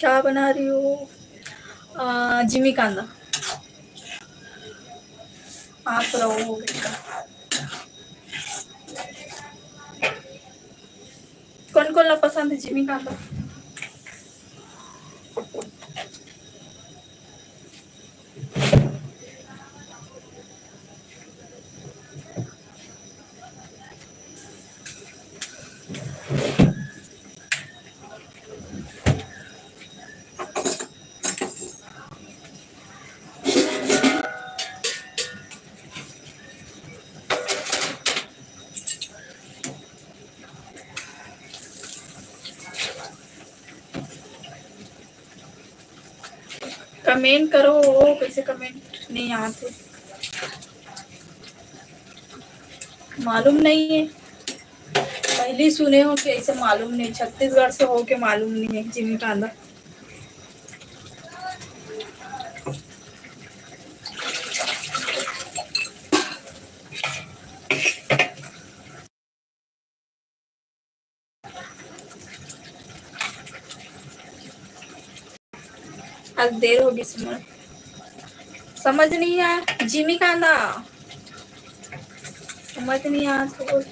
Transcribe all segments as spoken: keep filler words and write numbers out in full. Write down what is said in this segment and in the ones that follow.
का बना रही हो? अ, जिमी कांदा। आप रहो, हो गया। कौन कौन ला पसंद है जिमी कांदा? कमेंट करो, वो कैसे कमेंट नहीं आते, मालूम नहीं है। पहली सुने हो कि ऐसे मालूम नहीं, छत्तीसगढ़ से हो के मालूम नहीं है जिमी कांदा। आज देर हो गई सुमन, समझ नहीं आया। जिमी कांदा समझ नहीं आया तो बोल।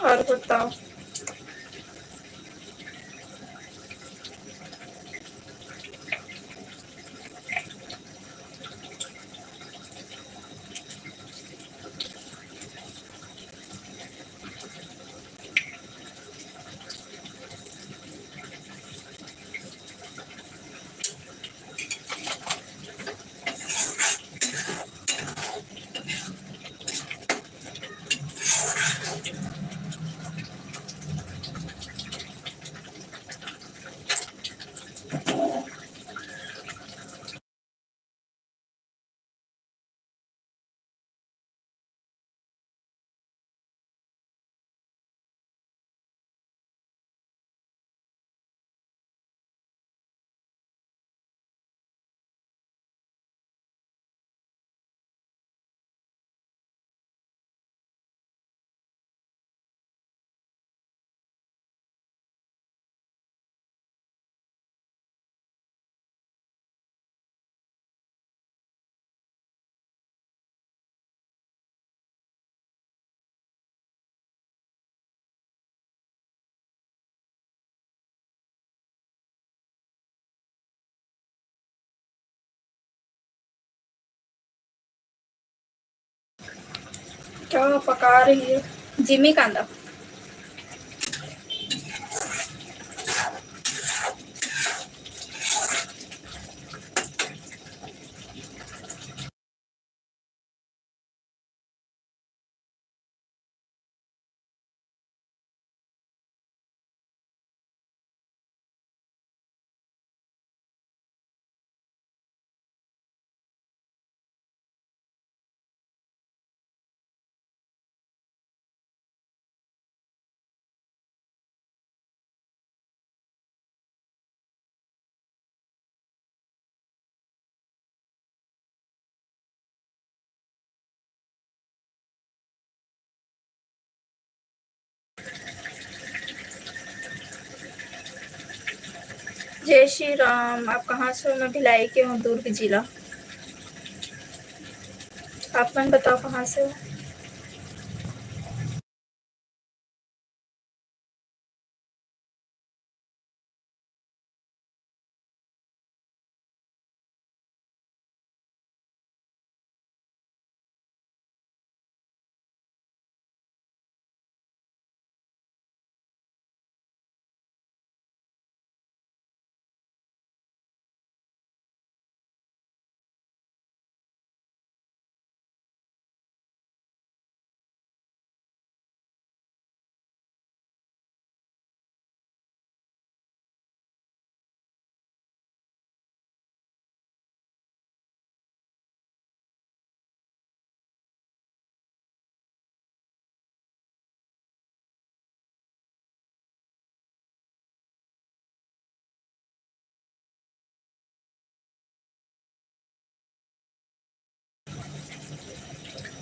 और बताओ। क्या पका रही है? जिमी कांदा। जय श्री राम। आप कहाँ से हो? मैं भिलाई के हूँ, दुर्ग जिला। आप मन बताओ, कहाँ से हो?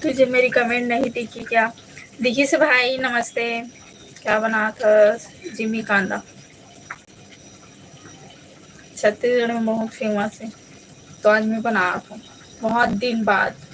तुझे मेरी comment नहीं दिखी क्या? दिखी से भाई, नमस्ते। क्या बनात हस? जिमी कांदा। छत्तीसगढ़ में बहुत famous है, तो आज मैं बनात हूँ बहुत दिन बाद।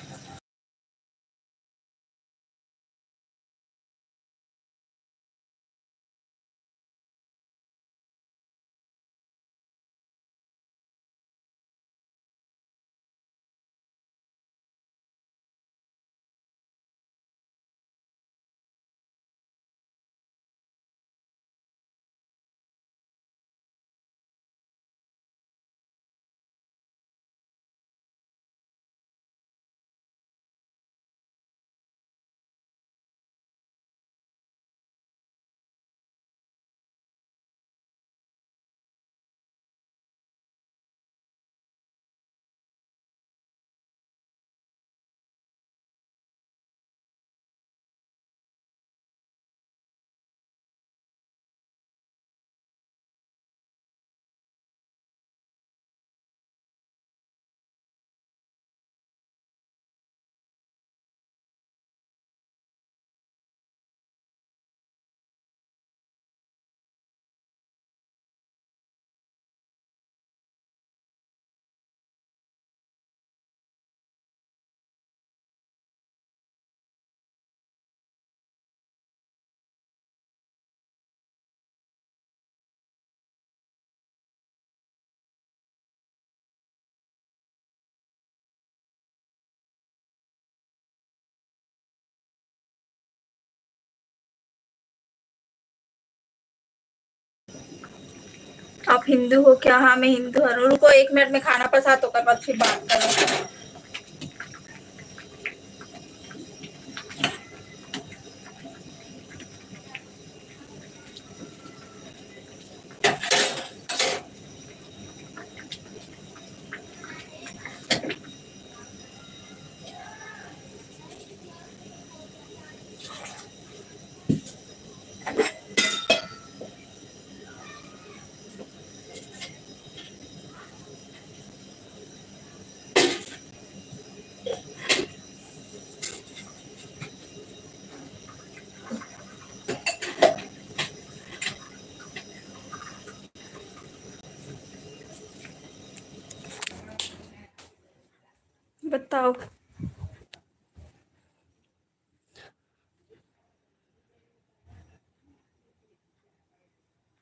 आप हिंदू हो क्या? हाँ, मैं हिंदू हूँ। रुको, एक मिनट में खाना पसा तो ओकर बाद फिर बात करो। बताओ।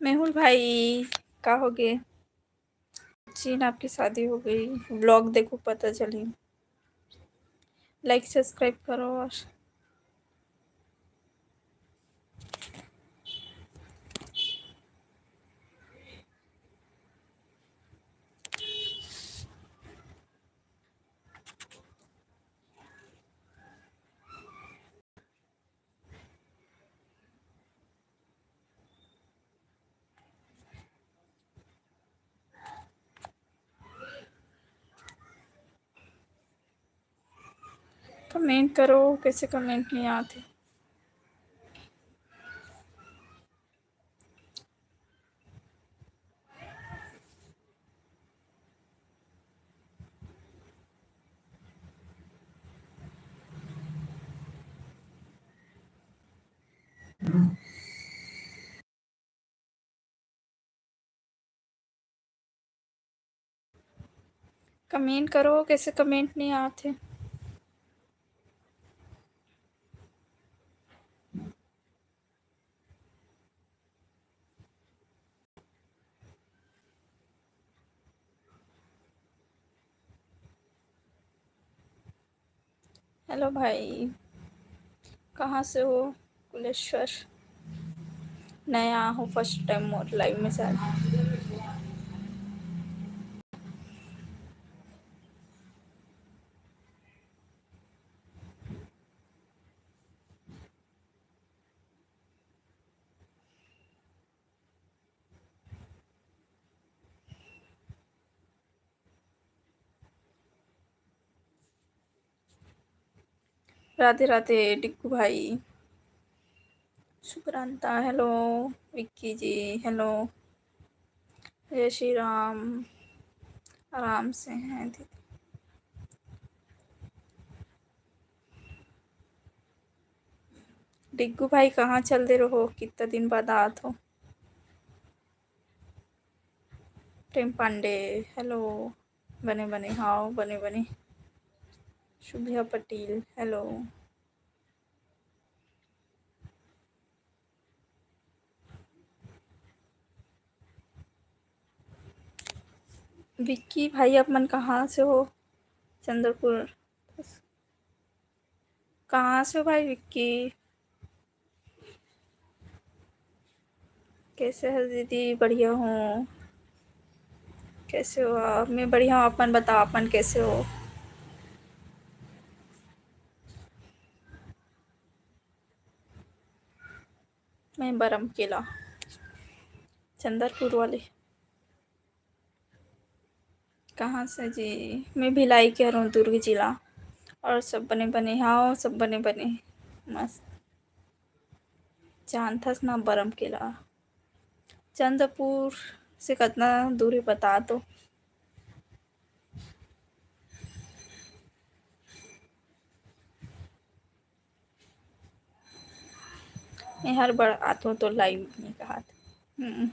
मेहुल भाई, का हो गे? चीन, आपकी शादी हो गई। Vlog देखो, पता चली। Like, subscribe करो और comment करो, कैसे comment नहीं आते। Comment करो, कैसे comment नहीं आते। Hello भाई, कहाँ से हो? कुलेश्वर, नया हो, first time मोर live में शायद। राधे राधे टिक्कू भाई। सुकरांता, hello। विक्की जी, hello। जय श्री राम। आराम से हैं दीदी। डिग्गू भाई, कहाँ चल दे रहो? कितना दिन बाद आत हो। प्रेम पांडे, hello। बने बने, हाव, बने बने। शुभिया पटेल, hello। विक्की भाई, आप मन कहाँ से हो? चंद्रपुर। कहाँ से हो भाई विक्की? कैसे हो दीदी? बढ़िया हूँ। कैसे हो आप? मैं बढ़िया हूँ, आप मन बताओ, आप मन कैसे हो? मैं बरमकेला, चंदरपुर वाले। कहाँ से जी? मैं भिलाई के हरौं, दुर्ग जिला। और सब बने बने? हाँ, सब बने बने, मस्त। जानथस ना बरमकेला? चंद्रपुर से कतना दूर हे, बता तो। मैं हर बार आथों तो live नहीं कहत। हम्म।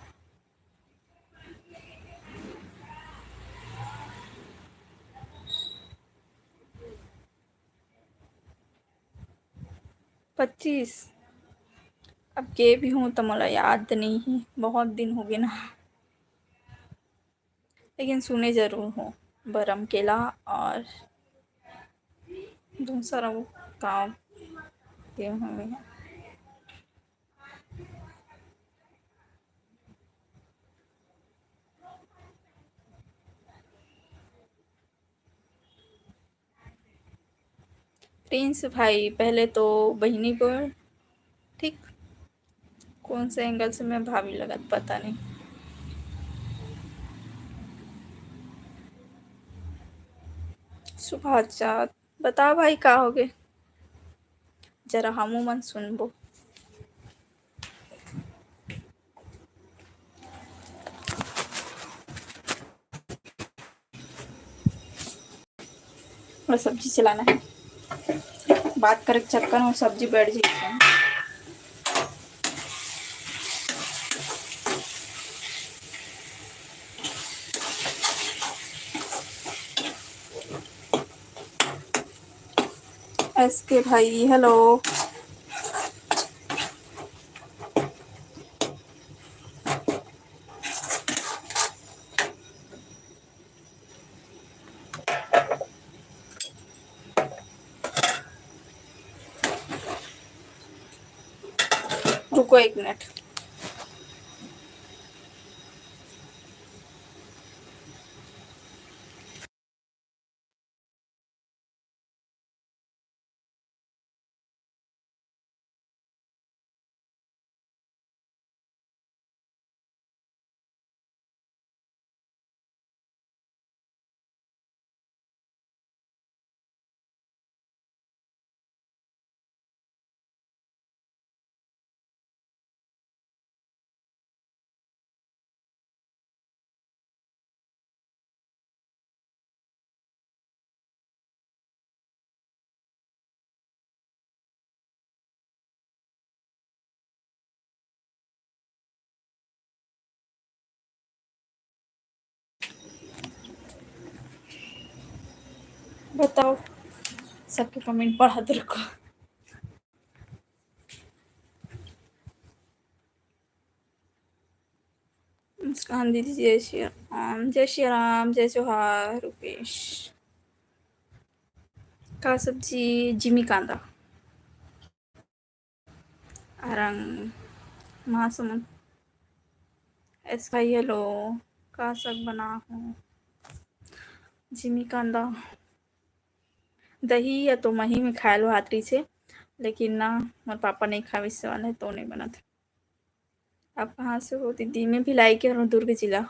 पच्चीस। अब गे भी हूँ त मोला याद नहीं हे, बहुत दिन हो गे ना। लेकिन सुने जरूर हूँ बरमकेला और दूसरा वो गाँव के हूँ मैं। प्रिंस भाई, पहले तो बहिनी बोल, ठीक? कौन से angle से मैं भाभी लगत, पता नहीं। सुभाष चांद, बता भाई, का होगे? जरा हमू मन सुनबो। और सब्जी चलाना है, बात करे के चक्कर में सब्जी बैठ जाती। एस के भाई, hello। रुको एक मिनट। बताओ, सबके comment पढ़त रुको। मुस्कान दीदी, जय श्री राम, जय श्री राम, जय जोहार, रुपेश। का सब्जी? जिमी कांदा। अरंग, महासमुंद। एस भाई, hello। का साग बना हो? जिमी कांदा। दही या तो मही में खायल भात रहिसे, लेकिन ना, मोर पापा नहीं खाविस वाला है, तो नहीं बनत। आप कहाँ से हो दीदी? मैं भिलाई के हूँ, दुर्ग जिला।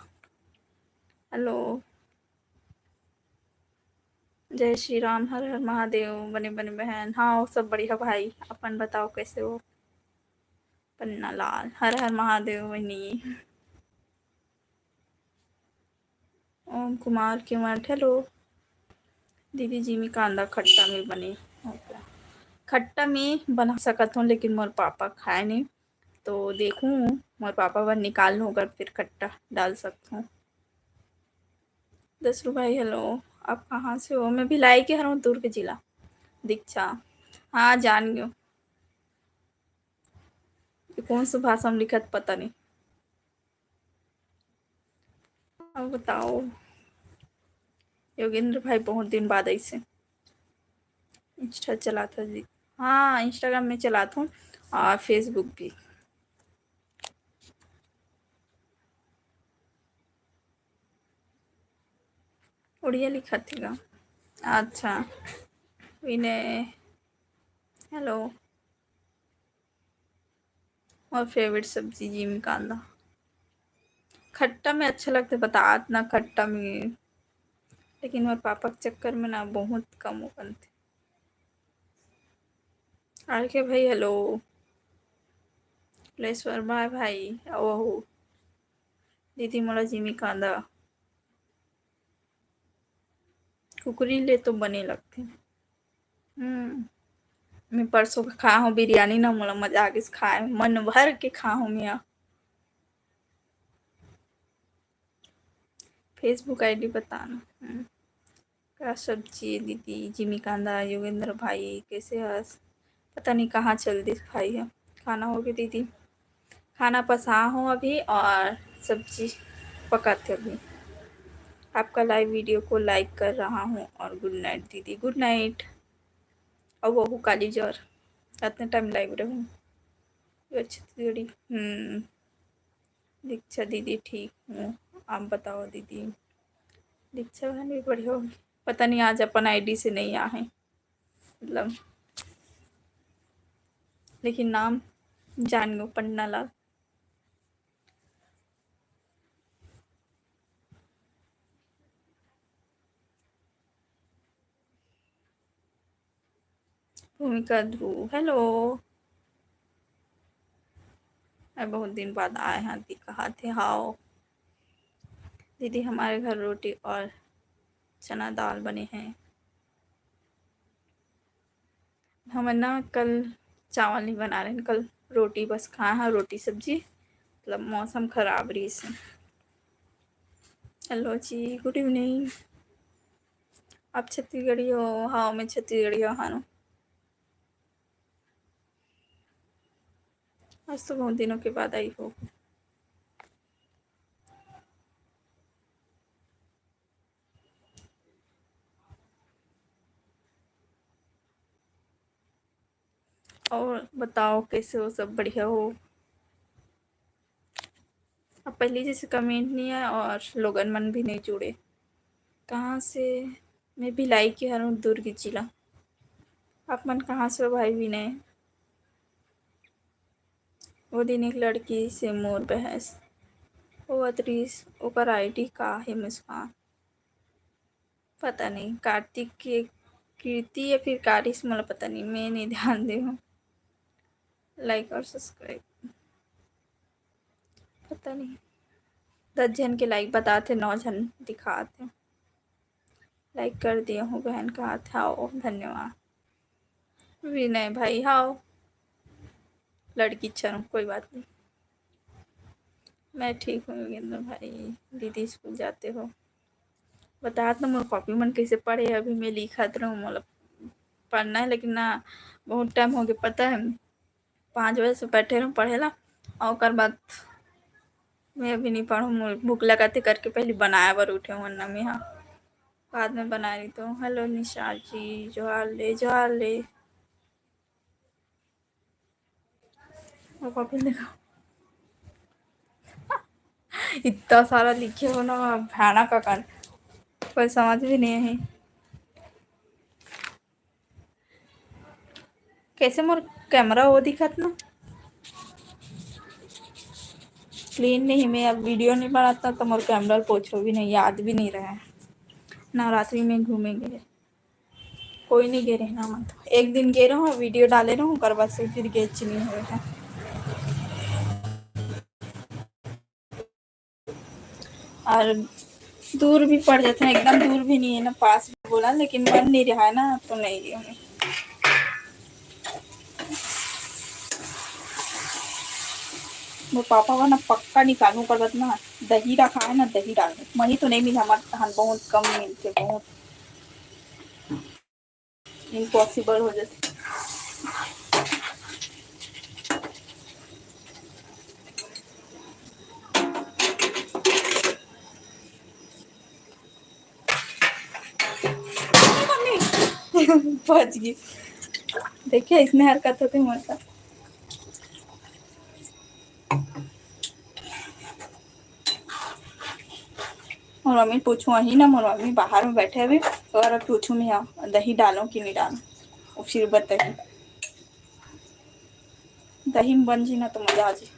Hello। जय श्री राम, हर हर महादेव। बने बने बहन। हाँ, वो सब बढ़िया भाई। अपन बताओ, कैसे हो? पन्ना लाल, हर हर महादेव बहिनी। ओम कुमार के मठ, hello। दीदी जी, में कांदा खट्टा में बने। खट्टा मैं बना सकत हूँ, लेकिन मोर पापा खाए नहीं, तो देखूँ, मोर पापा बर निकाल लूँ, अगर फिर खट्टा डाल सकत हूँ। दसरू भाई, hello, आप कहाँ से हो? मैं भिलाई के हरव, दुर्ग जिला। दीक्षा, हाँ, जान गयो। ये कौन सा भाषा में लिखत, पता नहीं। अब बताओ योगेंद्र भाई, बहुत दिन बाद ऐसे Insta चलात हो जी? हाँ, Instagram में चलात हूँ और Facebook भी। उड़िया लिखत हे का? अच्छा, विनय, hello। मोर favourite सब्जी जीमी कांदा। खट्टा में अच्छा लगथे, बतात ना खट्टा में, लेकिन मोर पापा के चक्कर में ना बहुत कम हो बनथे। आर के भाई, hello। कुलेश्वर, bye भाई। अहो दीदी, मोला जीमी कांदा कुकरी ले तो बने लगथे। हम्म, मैं परसों के खाए हूँ बिरयानी ना, मोला मजा आ गइस खाए, मन भर के खाए हूँ मैं। Facebook ID बताना। हम्म। का सब्जी दीदी? जीमी कांदा, योगेंद्र भाई, कैसे हस? पता नहीं कहाँ चल दिस भाई ह। खाना होगे दीदी? खाना पसा हूँ अभी और सब्जी पकाथे अभी। आपका live video को like कर रहा हूँ और good night दीदी, good night। अब वहू काली जर, अतने time live रहूँ। अच्छा दीदी, हम्म। दीक्षा दीदी, ठीक हूँ, आप बताओ दीदी? दीक्षा बहन भी बढ़िया होगी, पता नहीं आज अपन ID से नहीं आहे, मतलब, लेकिन नाम जान गो, पन्नालाल। भूमिका ध्रुव, hello। मैं बहुत दिन बाद आए हाँ, दी कहा थे, हाओ। दीदी, हमारे घर रोटी और चना दाल बने हैं। हमन ना कल चावल नहीं बना रहे, कल रोटी बस खाए हैं, रोटी सब्जी, मतलब मौसम खराब रहिस हे। Hello जी, good evening। आप छत्तीसगढ़ी हो? हाँ, मैं छत्तीसगढ़ी हो, हाँ। आज तो बहुत दिनों के बाद आई हो। और बताओ, कैसे हो? सब बढ़िया हो? अब पहले जैसे comment नहीं आया और लोगन मन भी नहीं जुड़े। कहाँ से? मैं भिलाई के हरव, दुर्ग जिला। आप मन कहाँ से हो भाई विनय? वो दिन एक लड़की से मोर बहस होवत रिहिस, ओकर ID का हे मुस्कान? पता नहीं, कार्तिक के कीर्ति या फिर कारिस, मोला पता नहीं, मैं नहीं ध्यान दे हूँ। Like और subscribe, पता नहीं, दस झन के like बताथे, नौ झन दिखाथे। Like कर दिया हूँ बहन, कहा था, ओ, धन्यवाद। विनय भाई, हाओ, लड़की अच्छा रहूँ, कोई बात नहीं। मैं ठीक हूँ योगेंद्र भाई। दीदी स्कूल जाते हो? बतात ना मोर copy मन कैसे पड़े, अभी मैं लिखत रहूँ, मतलब पढ़ना है, लेकिन ना बहुत time हो गया, पता है, पाँच बजे से बैठे रहूँ पढ़े ला, और ओकर बाद मैं अभी नहीं पढ़ूँ, मोर भूख लगाते करके पहले बनाए बर उठे हूँ ना मैं, हाँ, बाद में बनाए रही तो। Hello निशा जी, जोहार ले, जोहार ले। वो कॉपी देखो, इतना सारा लिखे हो ना, भयानक अकन, कोई समझ भी नहीं है। कैसे मोर camera वो दिखत ना clean नहीं, मैं अब video नहीं बनाता तो मोर camera पोछो भी नहीं, याद भी नहीं रहा। नवरात्रि में घूमे गए, कोई नहीं गे रहे ना, मैं तो एक दिन गे रहूँ, video डाले रहूँ, ओकर बाद से फिर गेच नहीं हुए है। और दूर भी पड़ जाते हैं, एकदम दूर भी नहीं है ना, पास भी बोला, लेकिन मन नहीं रहा है ना, तो नहीं गई हूँ। मोर पापा का ना पक्का निकालू कर ना, दही रखा है ना, दही डालू। मही तो नहीं मिला, हमारे तहन बहुत कम मिलते, बहुत इम्पॉसिबल हो जाते। बच गई। देखिए, इसने हरकत होते हैं मोर साथ। मोर मम्मी पूछूं ही ना, मोर मम्मी बाहर में बैठे हुए, तो अगर पूछूं मैं, हाँ, दही डालो कि नहीं डालो, वो फिर बताइए। दही में बन जी ना तो मजा आ जी।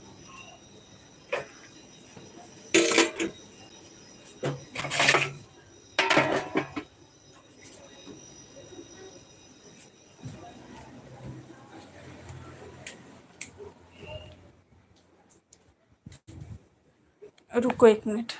रुको एक मिनट।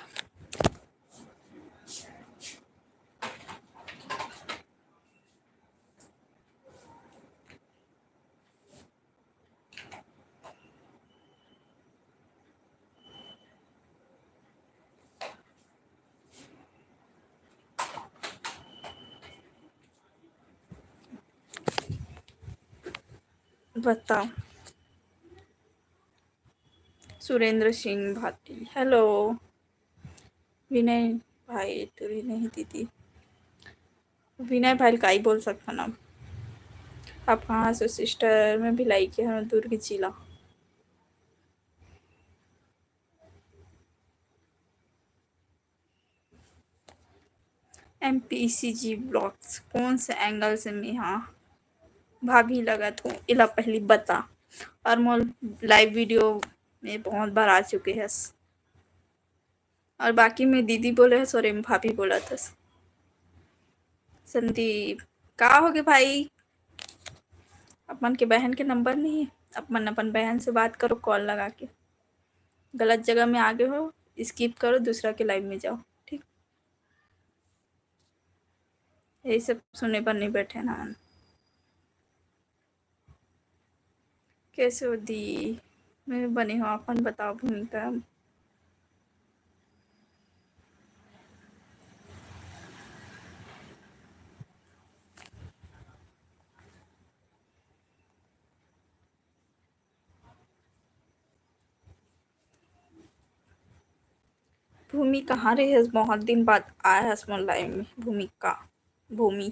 बताओ। सुरेंद्र सिंह भाटी, हेलो। विनय भाई, दूरी नहीं दीदी। विनय भाई ल काई बोल सकथन अब? आप कहाँ से सिस्टर? मैं भिलाई के हूँ, दुर्ग जिला। एम पी सी जी ब्लॉग्स, कौन से एंगल से मैं, हाँ, भाभी लगत हूँ, इला पहली बता। और मोर लाइव वीडियो में बहुत बार आ चुके हस। और बाकी में दीदी बोले हस और एम भाभी बोलत हस। संदीप, का होगे भाई? अपन के बहन के नंबर नहीं है, अपन अपन बहन से बात करो कॉल लगा के। गलत जगह में आ गए हो, स्किप करो, दूसरा के लाइव में जाओ, ठीक? यही सब सुने बर नहीं बैठे ना हम। कैसे हो दी? मैं बने हूँ, अपन बताओ भूमिका। भूमि कहाँ रहे हस? बहुत दिन बाद आए हस मोर लाइव में। भूमिका, भूमि,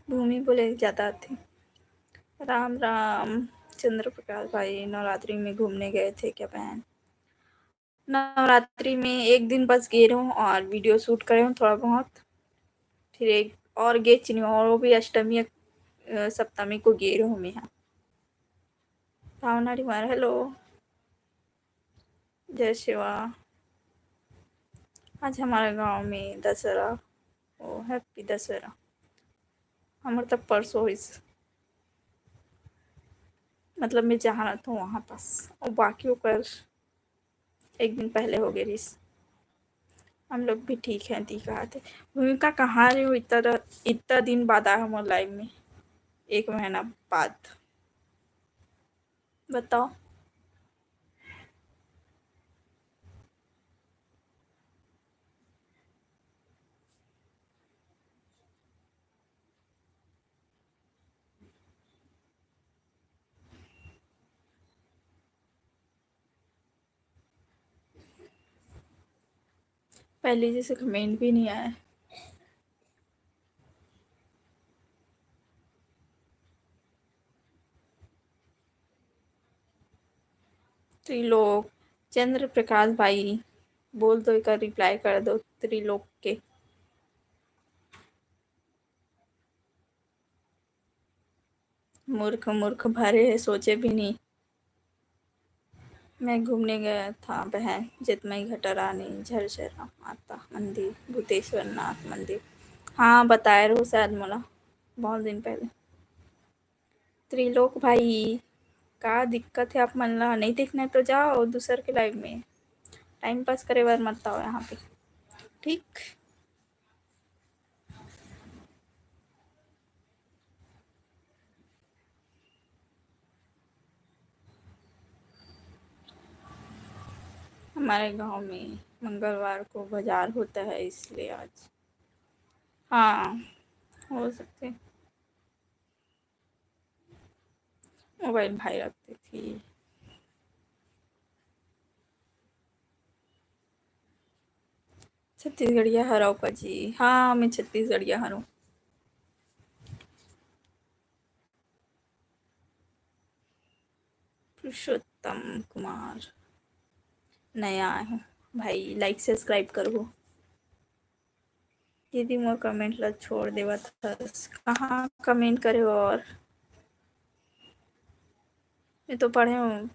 भूमि बोले ज़्यादा आथे। राम राम चंद्र प्रकाश भाई, नवरात्रि में घूमने गए थे क्या बहन? नवरात्रि में एक दिन बस गे रहूँ और वीडियो शूट करे हूँ थोड़ा बहुत, फिर एक और गे चिन्हूँ, और वो भी अष्टमी, अ, सप्तमी को गे रहूँ मैं यहाँ। भावना रिमार, हेलो। जय सेवा। आज हमारे गांव में दशहरा, ओ, हैप्पी दशहरा। हमर तब परसों होइस, मतलब मैं जहाँ रहता हूँ वहाँ पास, और बाकी ओकर एक दिन पहले हो गए रिस। हम लोग भी ठीक हैं, दी कहा थे। भूमिका कहाँ रहे हो? इतना, इतना दिन बाद आया हमारे लाइव में, एक महीना बाद। बताओ। पहले जैसे कमेंट भी नहीं आया। त्रिलोक, चंद्र प्रकाश भाई, बोल दो, एक रिप्लाई कर दो त्रिलोक के। मूर्ख मूर्ख भरे है, सोचे भी नहीं। मैं घूमने गया था बहन, जितमई घटा रानी, झरझरा माता मंदिर, भूतेश्वर नाथ मंदिर। हाँ, बताए रहो शायद मोला बहुत दिन पहले। त्रिलोक भाई, का दिक्कत है आप मन ला? नहीं देखना है तो जाओ दूसर के लाइव में, टाइम पास करे बर मत आओ यहाँ पे, ठीक? हमारे गांव में मंगलवार को बाजार होता है, इसलिए आज। हाँ, हो सकते। मोबाइल भाई रख देथे। छत्तीसगढ़िया हरव का जी? हाँ, मैं छत्तीसगढ़िया हरव। पुरुषोत्तम कुमार नया आए हो भाई, like subscribe करहू। दीदी मोर comment ला छोड़ देवत हस, कहाँ comment करे हो? और मैं तो पढ़े हूँ,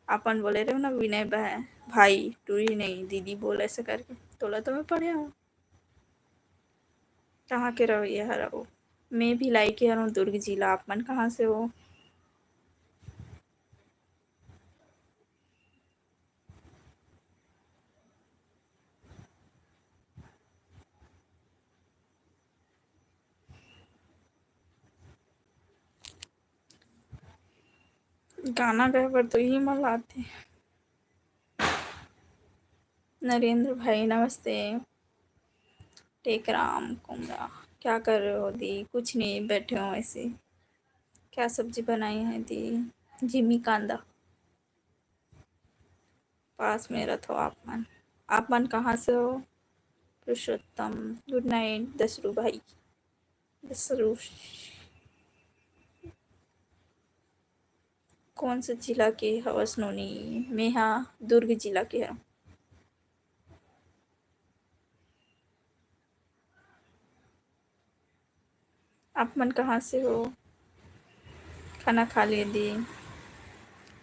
अपन बोले रहे हो ना विनय भाई, भाई टूरी नहीं दीदी बोल ऐसे करके, तोला तो मैं पढ़े हूँ। कहाँ के रहो ये हरा वो? मैं भी लाई के हरहूँ दुर्ग जिला, आप मन कहाँ से हो? गाना गाए बर तो ही मन लाथे। नरेंद्र भाई नमस्ते। टेकराम कुमरा, क्या कर रहे हो दी? कुछ नहीं, बैठे हो ऐसे। क्या सब्जी बनाई है दी? जिमी कांदा। पास में रथो आप मन। आप मन कहाँ से हो? पुरुषोत्तम, good night दसरू भाई। दसरू। कौन से जिला के हवस नोनी? मेहा दुर्ग जिला के हरव। आप मन कहाँ से हो? खाना खा लिए दी?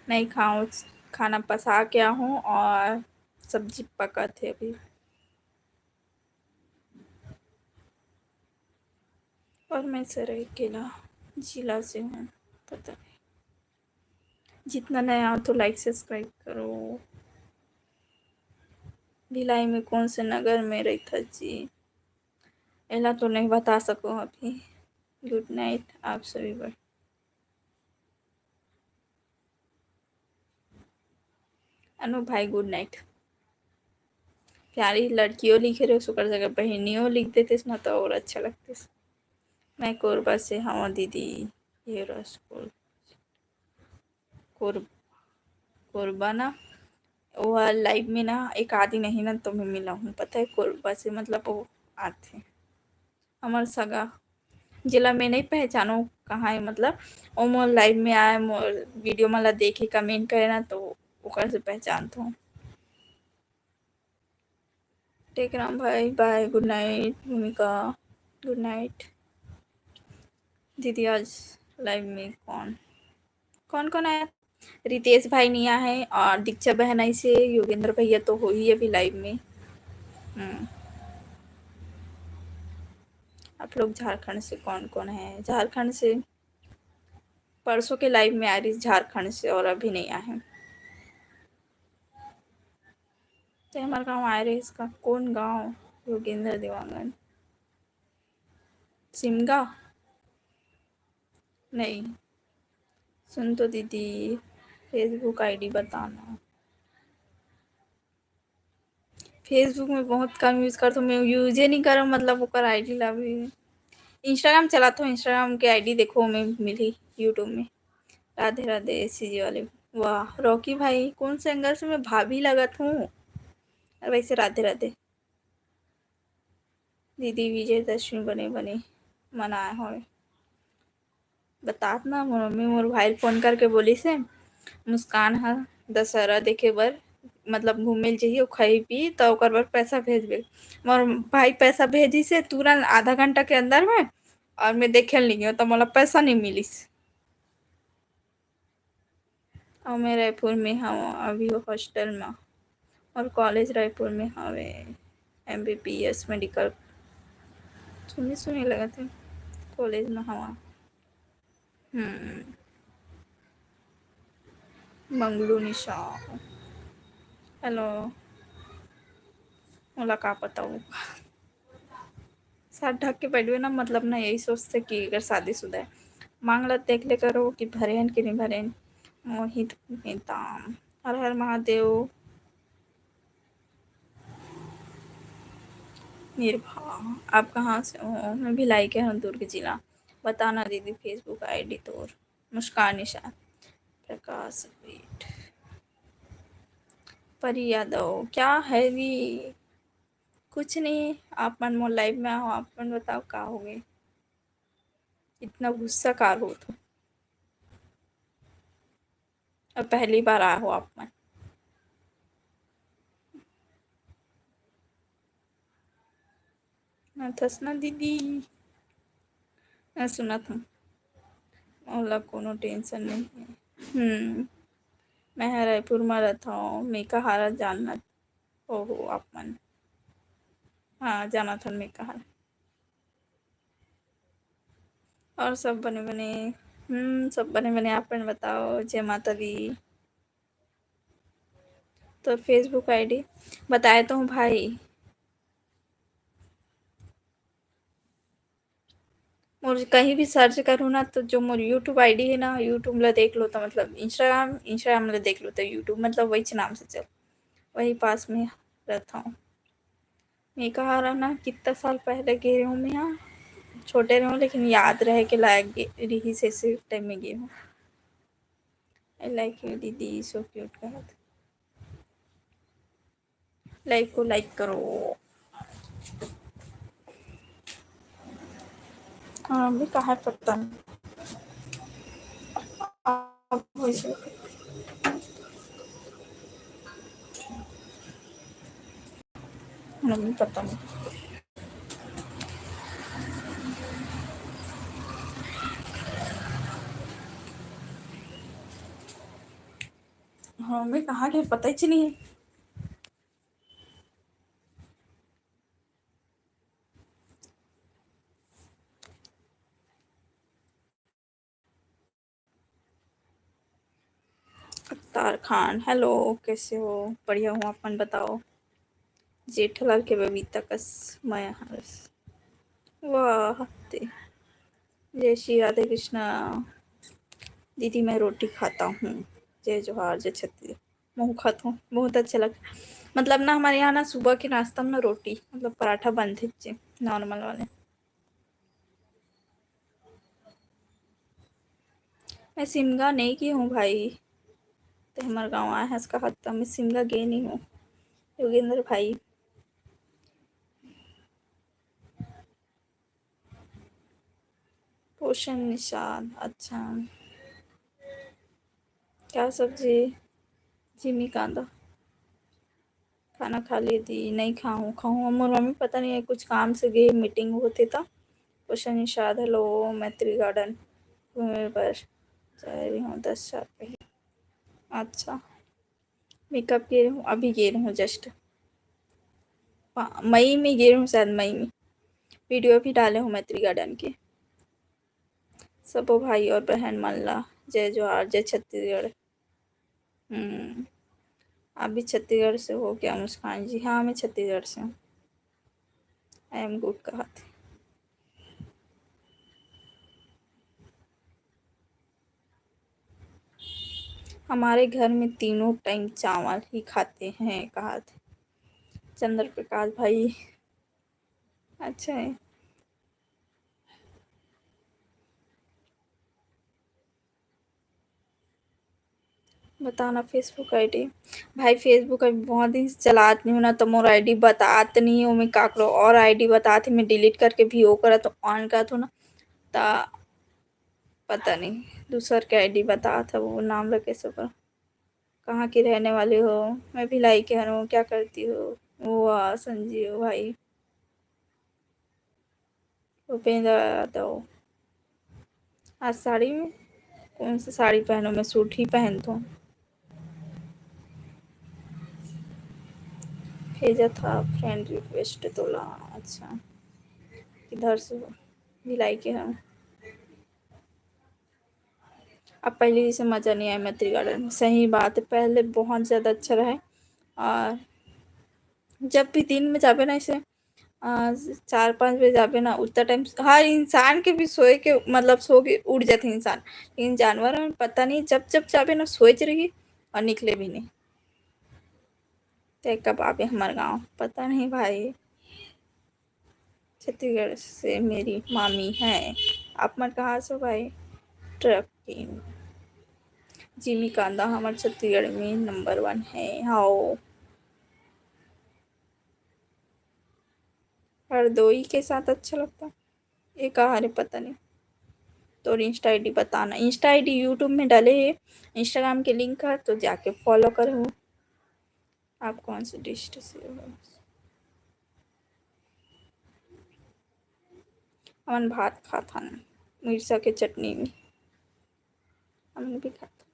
नहीं खाऊँ, खाना पसा के आहूँ और सब्जी पकत हे अभी। और मैं सरायकेला जिला से हूँ, पता नहीं। जितना नया हो तो like subscribe करो। भिलाई में कौन से नगर में रहिथस जी? एला तो नहीं बता सको अभी। Good night आप सभी बर। अनु भाई good night। प्यारी लड़कियों लिखे रहे, सुकर जगह बहनियों लिख देते ना तो और अच्छा लगते। मैं कोरबा से हूँ दीदी, ये रहा स्कूल। कोर-, कोरबा ना, वो live में ना एक आदि नहीं ना तो मैं मिला हूँ, पता है, कोरबा से मतलब वो आते हैं। हमारे सगा जेला मैं नहीं पहचानों कहाँ है, मतलब वो मोर live में आए, मोर video मन ला देखे, comment करे ना, तो ओकर से पहचानत हूँ। टेकराम भाई bye, good night। भूमिका good night। दीदी आज live में कौन कौन कौन आया? रितेश भाई नहीं आया है और दीक्षा बहन आई से, योगेंद्र भैया तो हो ही अभी live में। हम्म। आप लोग झारखंड से कौन कौन है? झारखंड से परसों के live में आ रही झारखंड से और अभी नहीं आए हैं। तो हमारे गांव आए रहे इसका कौन गांव? योगेंद्र देवांगन सिमगा नहीं। सुन तो दीदी, Facebook ID बताना। Facebook में बहुत कम use करथों मैं, use नहीं करव, मतलब ओकर ID ला भी। Instagram चलाथों, Instagram के ID देखो, में मिली YouTube में। राधे राधे सीजी वाले। वाह रॉकी भाई, कौन से angle से मैं भाभी लगत हूँ? अरे वैसे राधे राधे। दीदी विजयदशमी बने बने मनाए होय। बतात ना मोर मम्मी मोर भाई फोन करके बोली से मुस्कान ह दशहरा देखे बर मतलब घूमे ल जही, खाई पी त ओकर बर पैसा भेजबे। मोर भाई पैसा भेजी से तुरंत आधा घंटा के अंदर में, और मैं देखे ल नहीं गयो तो मोला पैसा नहीं मिलिस। और मैं रायपुर में हूँ अभी hostel में, और college रायपुर में हवे, MBBS medical। सुनी सुनी लगत है college में हवा। हम्म। मंगलू निशा, hello। मोला का पता वो साथ ढक के बैठबे ना, मतलब ना यही सोचते कि अगर शादीशुदा है, मांग ला देख ले करो कि भरे हन कि नहीं भरे हन। मोहित नेताम, हर हर महादेव। निर्भा, आप कहाँ से हो? मैं भिलाई के हूँ, दुर्ग जिला। बताना दीदी Facebook ID तोर। मुस्कान निशान। प्रकाश, wait। परी यादव, क्या है भी? कुछ नहीं, आप मन मोर live में आओ, आप मन बताओ का हो गए, इतना गुस्सा कार हो तो। अब पहली बार आए हो आप मन। नथस ना दीदी, मैं सुनत हूँ, मोला कोनो tension नहीं है। हम्म, मैं ह रायपुर में रहता हूँ, मैं कहारा जानत हो, हो आप मन। हाँ, जानत हन मैं कहारा। और सब बने बने? हम्म, सब बने बने, आप मन बताओ। जय माता दी। तो Facebook ID बताए तो हूँ भाई, मोर कहीं भी search करूँ ना, तो जो मोर YouTube ID है ना, YouTube ला देख लो तो मतलब Instagram, Instagram ला देख लो तो YouTube, मतलब वही नाम से चल, वही पास में रहता हूँ। मैं कहा रहा ना, कितना साल पहले गे रहूँ मैं यहाँ, छोटे रहूँ, लेकिन याद रहे के लायक गे-, रही से, से टाइम में गे हूँ। I like you दीदी, so cute कहत। Live को like करो। हाँ, अभी कहाँ है पता नहीं। आप वैसे नहीं पता नहीं। हाँ, मैं कहाँ के पता ही नहीं है। अख्तार खान, hello, कैसे हो? बढ़िया हूँ, आप मन बताओ। जेठालाल के बबीता कस मया हरस। वाह, ते। जय श्री राधे कृष्णा। दीदी, मैं रोटी खाता हूँ। जय जोहार, जय छत्तीसगढ़। महूँ खात हूँ, बहुत अच्छा लगता। मतलब ना, हमारे यहाँ ना सुबह के नाश्ता में ना रोटी, मतलब पराठा बनथे, normal वाले। मैं सिमगा नहीं गे हूँ भाई, ते हमर गाँव आए हस कहत, त मैं सिमगा गे नहीं हूँ। योगेंद्र भाई, पोषण निषाद, अच्छा। क्या सब्जी? जिमी कांदा। खाना खा लिए दी? नहीं खाऊँ, खाऊँ। मोर मम्मी पता नहीं है, कुछ काम से गई, meeting होथे त। पोषण निषाद, hello, मैत्री garden घूमे बर जा रही हूँ दस साल पहले। अच्छा, मैं कब गे रहूँ? अभी गे रहूँ just। पा-, मई में गे रहूँ शायद, मई में। Video भी डाले हूँ मैत्री garden के। सबो भाई और बहन मन ला जय जोहार, जय छत्तीसगढ़। हम्म, आप भी छत्तीसगढ़ से हो क्या मुस्कान जी? हाँ, मैं छत्तीसगढ़ से हूँ। I am good कहत हे। हमारे घर में तीनों time चावल ही खाते हैं कहत हे। चंद्र प्रकाश भाई, अच्छा है। बताना Facebook ID। भाई, Facebook अभी बहुत दिन से चलात नहीं हूँ ना, तो मोर ID बतात नहीं हूँ, मैं काकरो और ID बतात ही, मैं delete करके भी वो करत हूँ, on करत हूँ ना, त पता नहीं दूसर के ID बतात है, वो नाम रखे सब। कहाँ की रहने वाली हो? मैं भिलाई के हूँ। क्या करती हो? वाह, संजीव भाई। भूपेंद्र यादव, आज साड़ी में कौन सी साड़ी पहनो? मैं सूट ही पहनता हूँ। भेजा था friend request तोला। अच्छा, किधर से हो? भिलाई के हम। अब पहले जैसे मज़ा नहीं आया मैत्री garden में। सही बात है, पहले बहुत ज़्यादा अच्छा रहे। और जब भी दिन में जाबे ना, ऐसे, अ, चार पाँच बजे जाबे ना, उतना time हर इंसान के भी सोए के, मतलब, सो के उठ जाते इंसान। लेकिन जानवर में पता नहीं, जब जब जाबे ना, सोच रही और निकले भी नहीं। ते कब आबे हमार गाँव, पता नहीं भाई। छत्तीसगढ़ से मेरी मामी है। आप मन कहाँ से हो भाई? ट्रकिंग। जिमी कांदा हमर छत्तीसगढ़ में नंबर वन है। हाँ, हरदोई के साथ अच्छा लगता। ये कहाँ रे, पता नहीं। तोर Insta ID बताना। Insta ID YouTube में डाले हे, Instagram के link है, तो जाके follow करो। आप कौन से district से हो? हमन भात खात हन मिर्चा के चटनी में। हमन भी खात हन।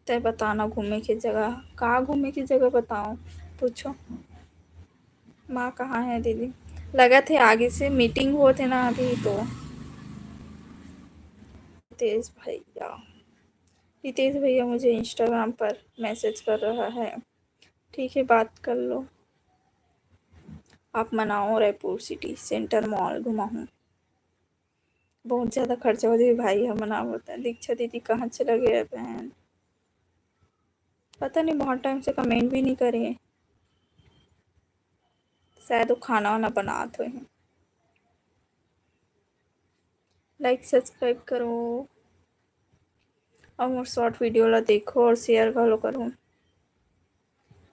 तै बताना घूमे के जगह, का घूमे के जगह बताओ, पूछो। माँ कहाँ है दीदी? लगत हे आगे से meeting होत हे ना अभी तो। रितेश भैया, रितेश भैया मुझे Instagram पर message कर रहा है। ठीक है, बात कर लो। आप मन आओ रायपुर city center mall घुमाहूँ। बहुत ज्यादा खर्चा हो जाही भाई, हमन आओ बता। दीक्षा दीदी कहाँ चला गया बहन? पता नहीं, बहुत time से comment भी नहीं करे। शायद वो खाना वाना बनात होही। Like subscribe करो और मोर short video ला देखो और share घलो करो।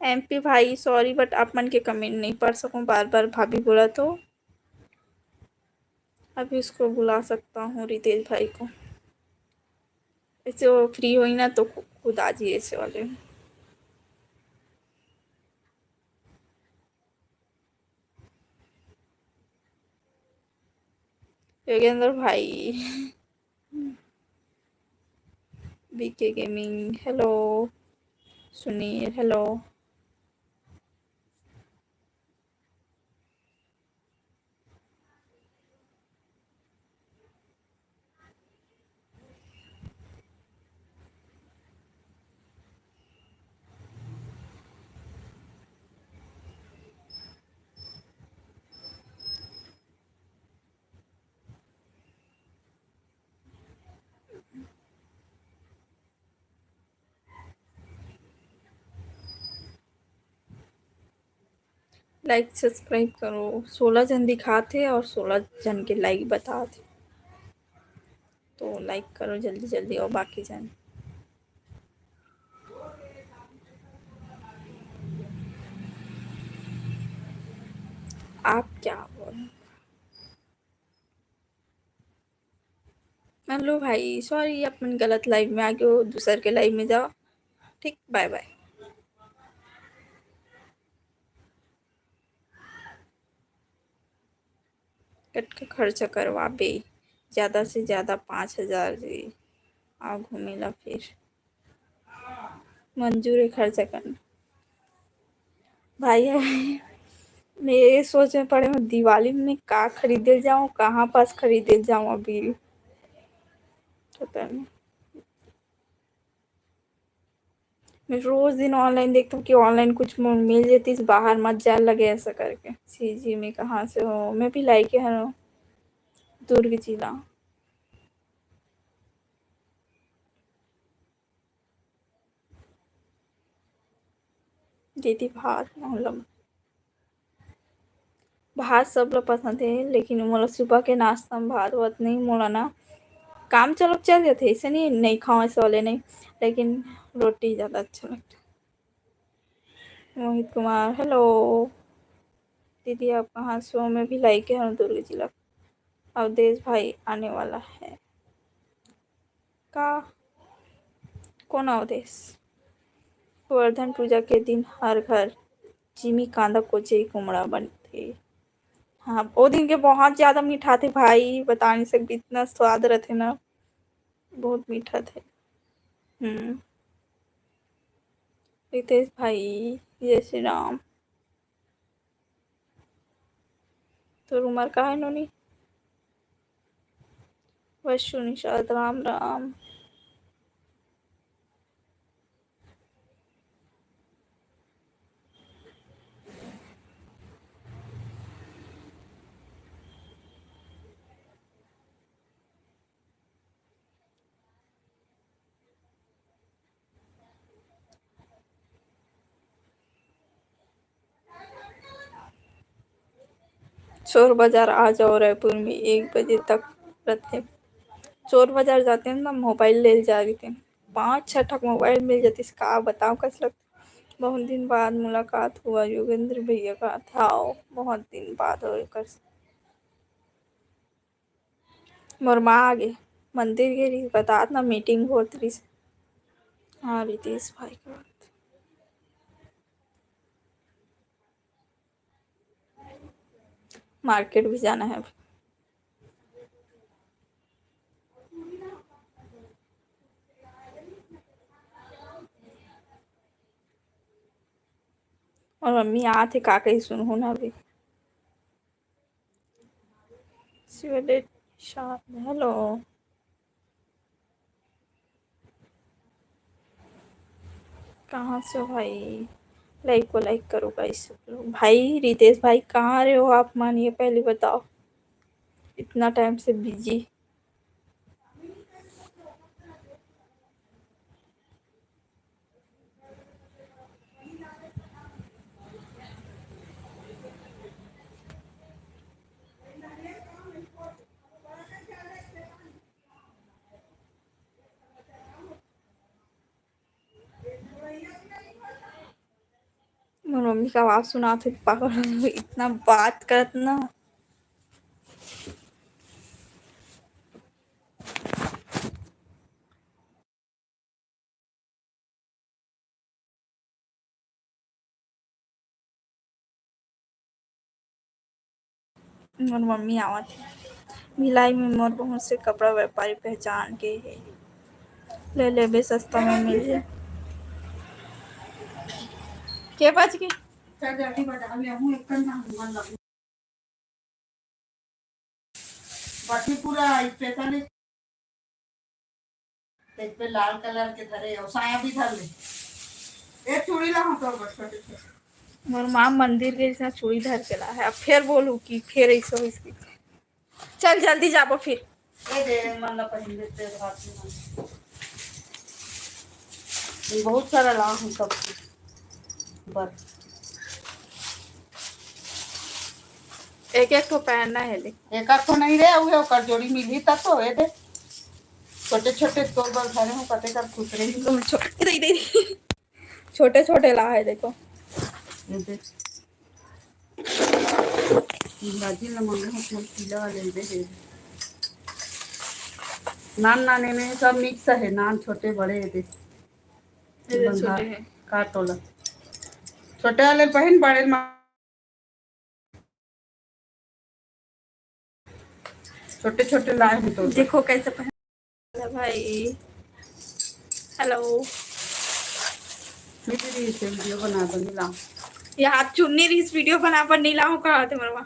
एमपी भाई, sorry, but आप मन के comment नहीं पढ़ सकूँ, बार बार भाभी बोला तो। अभी उसको बुला सकता हूँ, रितेश भाई को। ऐसे वो free होई ना तो खु-, खुद आ जाइए ऐसे वाले। योगेंद्र भाई, BK gaming, hello। Sunil, hello। Like subscribe करो। सोलह झन दिखात हे और सोलह झन के like बतात हे, तो like करो जल्दी जल्दी। और बाकी झन आप क्या बोल? हेलो भाई, sorry, अपन गलत live में आ गयो, दूसर के live में जाओ। ठीक, bye bye। कतका खर्चा करवाबे? ज्यादा से ज्यादा पाँच हजार जी। आओ घूमे ला फिर। मंजूर है खर्चा करना। भाई, मैं ये सोच में पड़े हूँ, दिवाली में का खरीदे जाऊँ, कहाँ पास खरीदे जाऊँ अभी। पता नहीं। मैं रोज दिन online देखता हूँ कि online कुछ मो-, मिल जाती, बाहर मत जाए लगे ऐसा करके। सीजी में कहाँ से हो? मैं भी लाइके हूँ दुर्ग जिला। दीदी भात मोला, भात सब ला पसंद हे, लेकिन मोला सुबह के नाश्ता में भात वात नहीं, मोला ना काम चलो चल जाथे, ऐसे नहीं, नहीं खाओ ऐसे वाले नहीं, लेकिन रोटी ज़्यादा अच्छा लगता है। मोहित कुमार, hello। दीदी आप कहाँ से हो? मैं भी लाइके हूँ दुर्ग जिला। अवधेश भाई आने वाला है का? कौन अवधेश? गोवर्धन पूजा के दिन हर घर जिमी कांदा कोचई कुमड़ा बनथे। हाँ, वो दिन के बहुत ज्यादा मीठा थे भाई, बता नहीं सकती, इतना स्वाद रहते ना, बहुत मीठा थे। हम्म। रितेश भाई, जय श्री राम। तोर उमर का है नोनी? वैशु निषाद, राम राम। चोर बाजार आ जाओ, रायपुर में एक बजे तक रथे। चोर बाजार जाते ना, मोबाइल ले जा रही थे, पाँच छः ठक मोबाइल मिल जातीस, का बताओ कस लगता। बहुत दिन बाद मुलाकात हुआ योगेंद्र भैया का, था बहुत दिन बाद। और कर मोर माँ आगे मंदिर गे रहिस, बतात ना मीटिंग होत रहिस। हाँ, रितेश भाई का बात। मार्केट भी जाना है अभी। और मम्मी आत हे, का कही सुनहू ना अभी। शिवले शांत, हेलो। कहाँ से हो भाई? लाइक को लाइक करो गाइस। भाई रितेश भाई, कहाँ रहे हो आप मन, ये पहले बताओ। इतना टाइम से बिजी। मोर मम्मी का आवाज सुनात हे, पागल हो गई, इतना बात करत ना। मोर मम्मी आवत हे। भिलाई में मोर बहुत से कपड़ा व्यापारी पहचान के हे, ले लेबे, सस्ता में मिल जाए। के बज गए? चल जल्दी बजा ले, हूँ एक घंटा हुआ लग। बाकी पूरा स्पेशल एक पे लाल कलर के धरे और साया भी धर ले। ए चूड़ी ला हम तो बस छोटे छोटे। मोर माँ मंदिर के जैसा चूड़ी धर के ला है, अब फिर बोलू कि फिर ऐसा हो इसकी। चल जल्दी जाबो फिर। ए दे मन ला पहिन देते हाथ में। ये बहुत सारा ला हूँ सब चीज। बस एक एक ठो पहनना है ले। एक आध ठो नहीं रे, उहे ओकर जोड़ी मिलही तब तो। ए दे छोटे छोटे तोर बर धरे हूँ, कते कर खुश रही। एकदम छो-, इधर, इधर, इधर। छोटे छोटे ला है देखो। ए दे। बाजी ला मंगा हूँ, पीला वाले दे दे। नान नान एमे सब मिक्स है, नान छोटे बड़े है दे। ये बंधा छोटे हैं। काट वाला। छोटे वाले पहन, बड़े मा-, छोटे छोटे लाए हैं तो। देखो कैसे पहन। हेलो भाई, हेलो। चुन्नी रहिस वीडियो बना बर नहीं लाऊं। ये हाथ चुन्नी रहिस वीडियो बना बर नहीं लाऊं, कहा थे मरवा।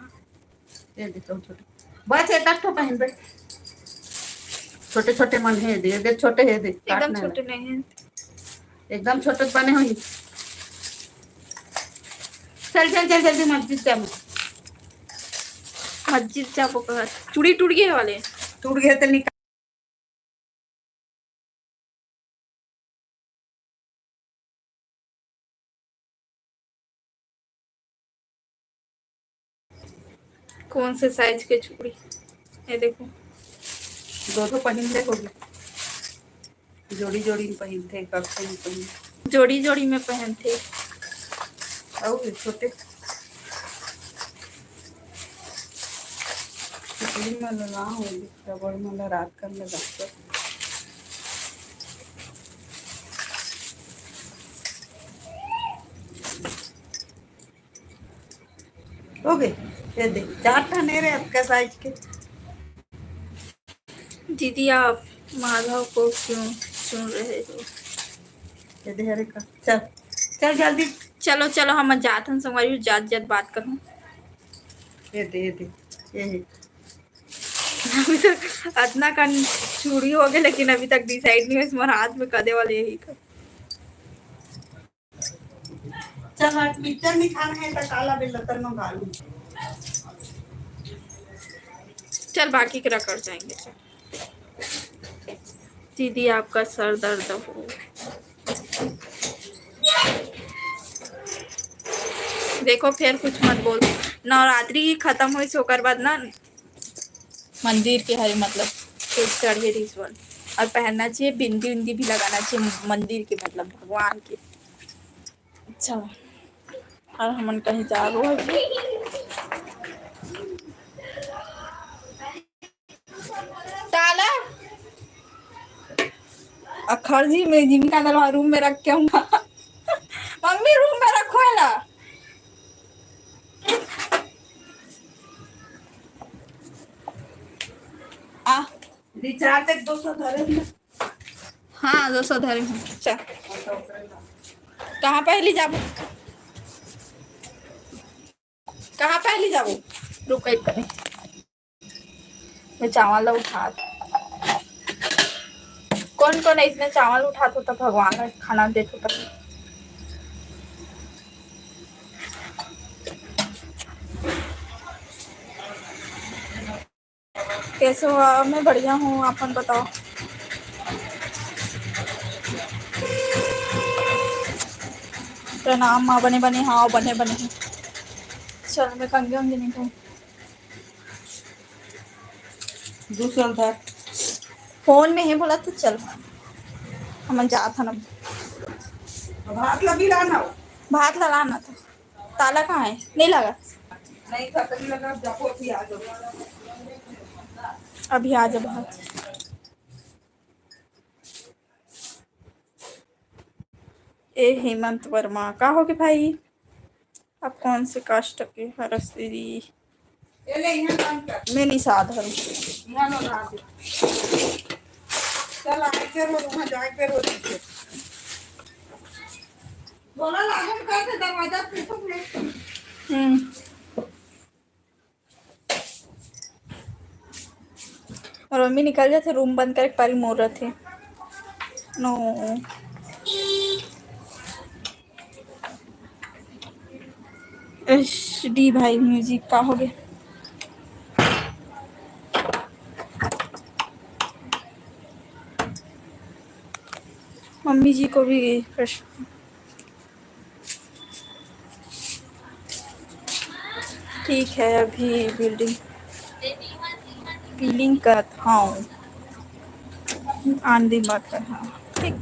ये देखो छोटे, बस एक आध ठो पहन बे। छोटे छोटे मन है दे, दे छोटे है दे, एकदम काटना छोटे है। नहीं है। एकदम छोटे बने होही। चल चल चल जल्दी मस्जिद जा, मस्जिद जाबो कहा। चूड़ी टूट गए वाले। टूट गए तो निकाल। कौन से साइज के चूड़ी? ये देखो। दो ठो पहिन ले होगी। जोड़ी जोड़ी में पहिनथे, एक आध ठो में पहिन। जोड़ी जोड़ी में पहिनथे। अउ ये छोटे। सिकड़ी में लगा हो, रबड़ में लगा कर लगा कर। हो गए, ये देख, चार ठन रे अतका साइज के। दीदी, आप माधव को क्यों चुन रहे हो? ये दे, अरे का, चल, चल जल्दी। चलो, चलो, हम जात हन संगवारी, जात, जात बात करूँ। ये दे, ये दे, ये है। अभी तक अतना कन चूड़ी हो गए, लेकिन अभी तक डिसाइड नहीं हुआ, मोर हाथ में कदे वाले यही का। चल, आज पिक्चर नहीं खाना है, तो काला बिल लतर मंगा लूँ। चल, बाकी के रगड़ जाएंगे। चल। दीदी, आपका सर दर्द हो। देखो, फिर कुछ मत बोल। नवरात्रि खतम होइस, ओकर बाद ना मंदिर के हरे, मतलब, के चढ़े रहिस वन। और पहनना चाहिए, बिंदी उंदी भी लगाना चाहिए मंदिर के, मतलब, भगवान के। अच्छा, और हमन कहीं जाबो अभी। ताला अखर जी, मैं जिम का दलवा रूम में रख के आऊंगा। मम्मी, रूम में रखो है ना। आ, रिचार्ज एक दो सौ धरे ना। हाँ, दो सौ धरे हूँ। चल, कहाँ पहली जाबो? कहाँ पहली जाबो? रुक, एक कनी मैं चावल ला उठात। कौन कौन इसने चावल उठात होता, भगवान ला खाना देत होता। कैसे हो? मैं बढ़िया हूँ, आप मन बताओ। प्रणाम माँ, बने बने, हाँ, बने बने। चल, मैं कंगे उंगे नहीं हूँ। दूसरा उधर। फोन में है बोला तो चल, हमन जात हन अब। भात ला भी लाना हो। भात ला लाना था। ताला कहाँ है? नहीं लगा। नहीं, खत्म लगा, जाओ, अभी आ जाओ। अभी आ जाओ भात। ए हेमंत वर्मा, का होगे भाई? आप कौन से कास्ट के हरस दीदी? ए ले, यहाँ काम कर। मैं निषाद हूँ। यहाँ लो, रहा दे। चल, आए के रो, वहाँ जाए के रो, नीचे। बोला, लागम कर दे, दरवाजा पीछे से। हम्म। और मम्मी निकल जाथे, रूम बंद करे के पारी मोर रथे। नो। एच डी भाई म्यूजिक का हो गया? मम्मी जी को भी fresh। ठीक है, अभी बिल्डिंग, बिलिंग करत हूँ। आंधी मत कर, हाँ, ठीक।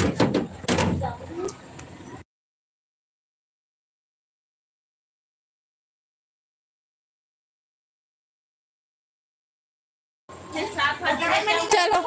चलो।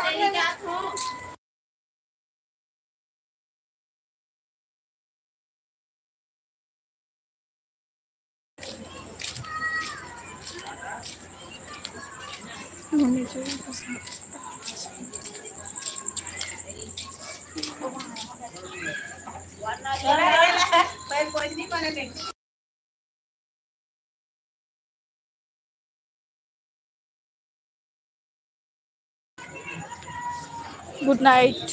गुड नाइट।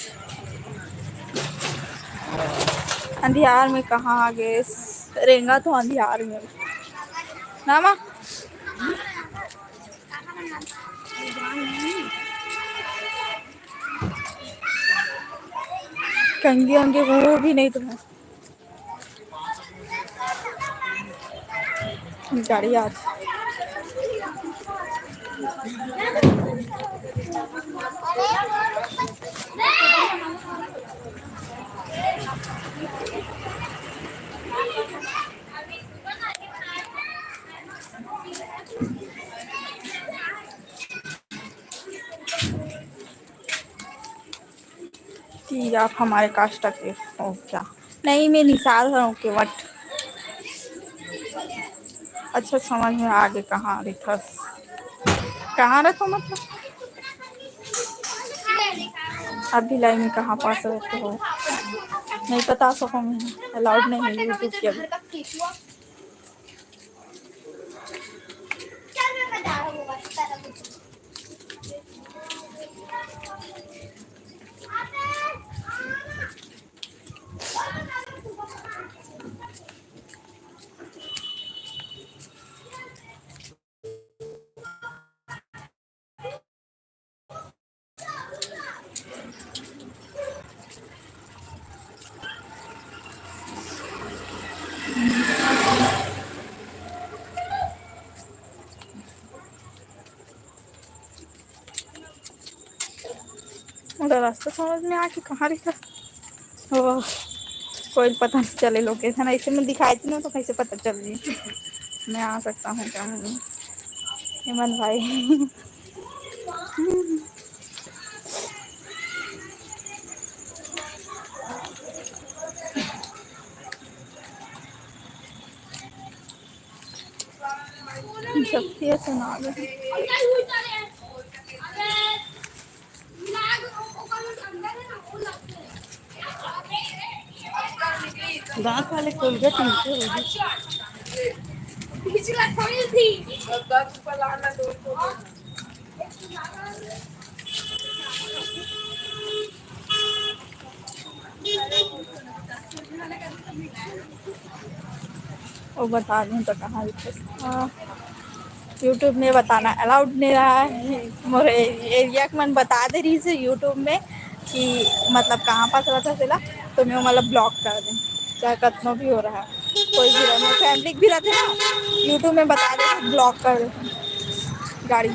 अंधियार में कहाँ आ गए? रेंगा तो अंधियार में। ना माँ? कंगी अंगी वो भी नहीं तुम्हें। गाड़ी आज। कि आप हमारे कास्ट के हो क्या? नहीं, मैं निषाद हूँ के वट। अच्छा, समझ में आ गए, कहाँ रहिथस, कहाँ रहिथो मतलब। अभी लाइन में कहाँ पास रहते हो, नहीं बता सकूँ मैं, अलाउड नहीं है YouTube के अभी। रास्ता समझ में आके कहाँ रहिथे? ओ, कोई पता नहीं चले लोकेशन, ऐसे में दिखाई थी ना, तो कैसे पता चल रही मैं आ सकता हूँ क्या? नहीं, हेमंत भाई। सब ये सुना दो। दांत वाले कोलगेट नीचे हो गए। वो बता दूँ तो कहाँ लिखे? हाँ, YouTube में बताना अलाउड नहीं रहा है। मोर एरिया के मन बता दे रही से YouTube में कि मतलब कहाँ पास रहता तेला, तो मैं मतलब ब्लॉक कर दें, चाहे कतनो भी हो रहा है, कोई भी रहे, मोर फैमिली भी रहते ना, YouTube में बता दे, ब्लॉक कर दे गाड़ी।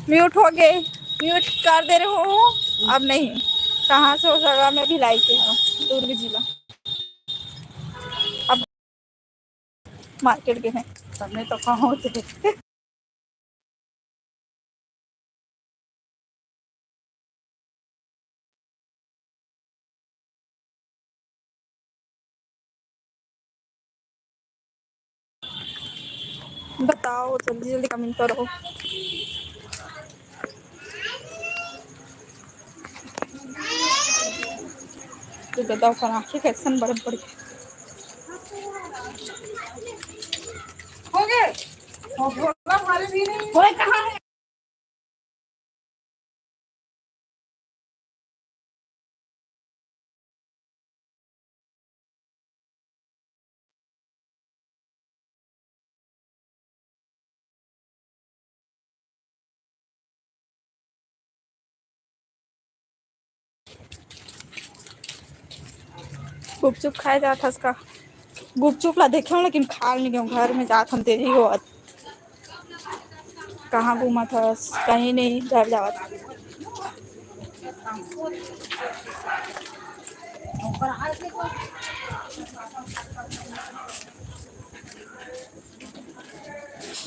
म्यूट हो गए, म्यूट कर दे रहे हो। अब नहीं, कहाँ से हो सगा? मैं भिलाई से हूँ, दुर्ग जिला। अब मार्केट गए हैं। सबने तो कहाँ होते। बताओ, जल्दी जल्दी कमेंट करो। तो बताओ, कल आँखें कैसन बड़े बड़े हो गए। और भोला भाले भी नहीं। ओए, कहाँ है? गुपचुप खाए जात हस का? गुपचुप ला देखे हूँ, लेकिन खा नहीं गए। घर में जात हम देरी होवत। कहाँ घूमत हस? कहीं नहीं, घर जावत।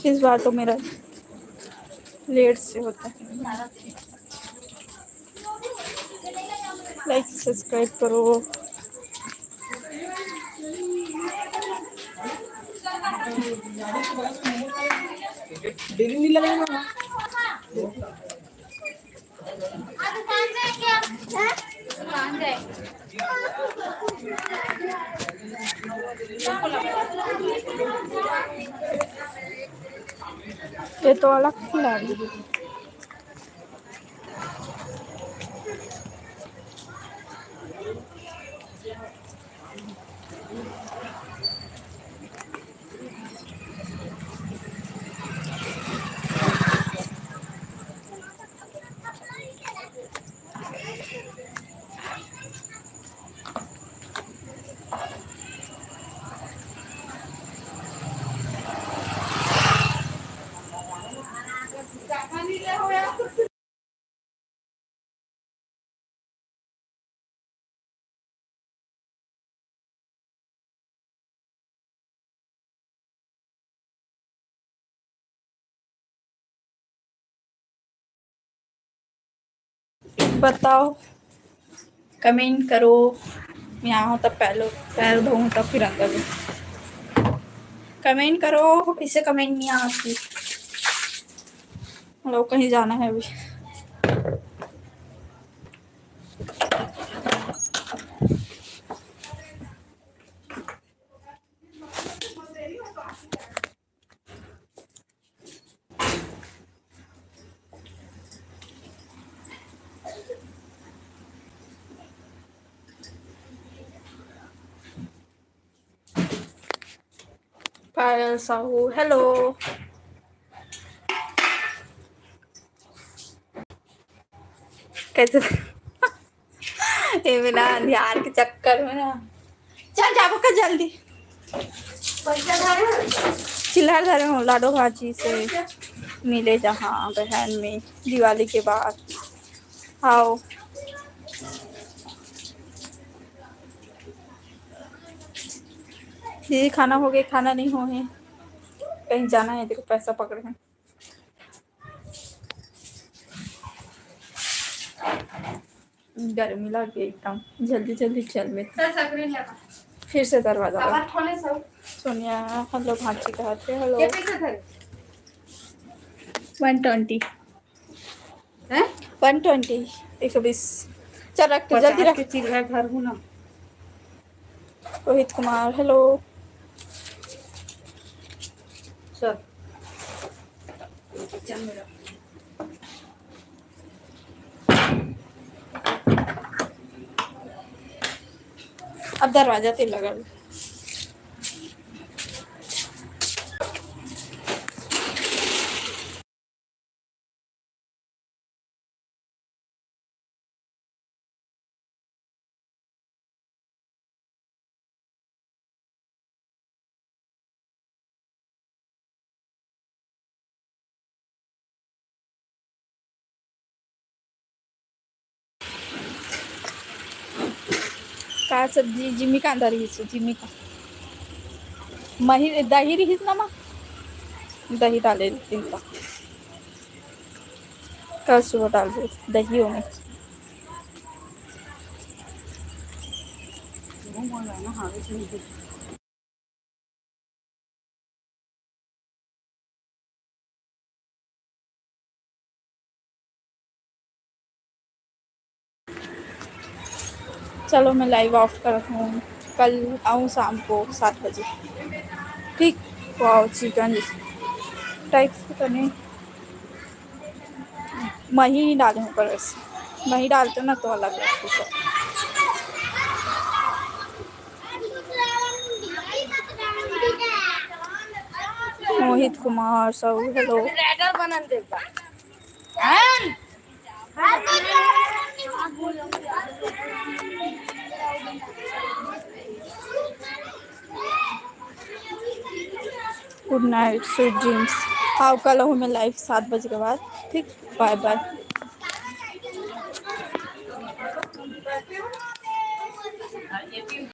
इस बार तो मेरा लेट से होता है। लाइक सब्सक्राइब करो। डेली नहीं लगाना। ये तो अलग खिलाड़ी। बताओ, कमेंट करो। मैं आऊँ तब पहले पैर धोऊँ, तब फिर अंदर जाऊँ। कमेंट करो, किसे कमेंट नहीं आती? हम लोग कहीं जाना है अभी। पायल साहू, हेलो। कैसे? ये बिना अंधियार के चक्कर में ना। चल जाबो का जल्दी। चिल्हर धरे हो लाडो भाजी से मिले जहाँ बहन में दिवाली के बाद। आओ। ये खाना हो गया, खाना नहीं हो है, कहीं जाना है, देखो पैसा पकड़े हैं। गर्मी लग गई एकदम, जल्दी जल्दी चल में। चल सकरी ले आ। फिर से दरवाजा आवाज बंद। खोले सब। सोनिया, हेलो भांची कहत हे, हेलो। ये कैसे धरे? वन ट्वेंटी। हैं? वन ट्वेंटी, एक सौ बीस। चल रख, तू जल्दी पचास रख। के चीज है घर हूँ ना। रोहित कुमार, हेलो। चल। चल मेरा। अब दरवाजा ते लगल। आज सब्जी जिमी कांदा रहिस, जिमी का मही दही रहिस ना माँ, दही डाले दिन का। कल सुबह डाल दे दही में। चलो, मैं लाइव ऑफ करत हूँ, कल आऊँ शाम को सात बजे। ठीक, वाओ, चिकन टाइप से तो नहीं, मही डाले हूँ, पर वैसे मही डालते ना तो अलग लगती है। Mohit Kumar Sahu, hello. Good night, sweet dreams। आओ, कल हूँ मैं लाइव सात बजे के बाद। ठीक, बाय बाय।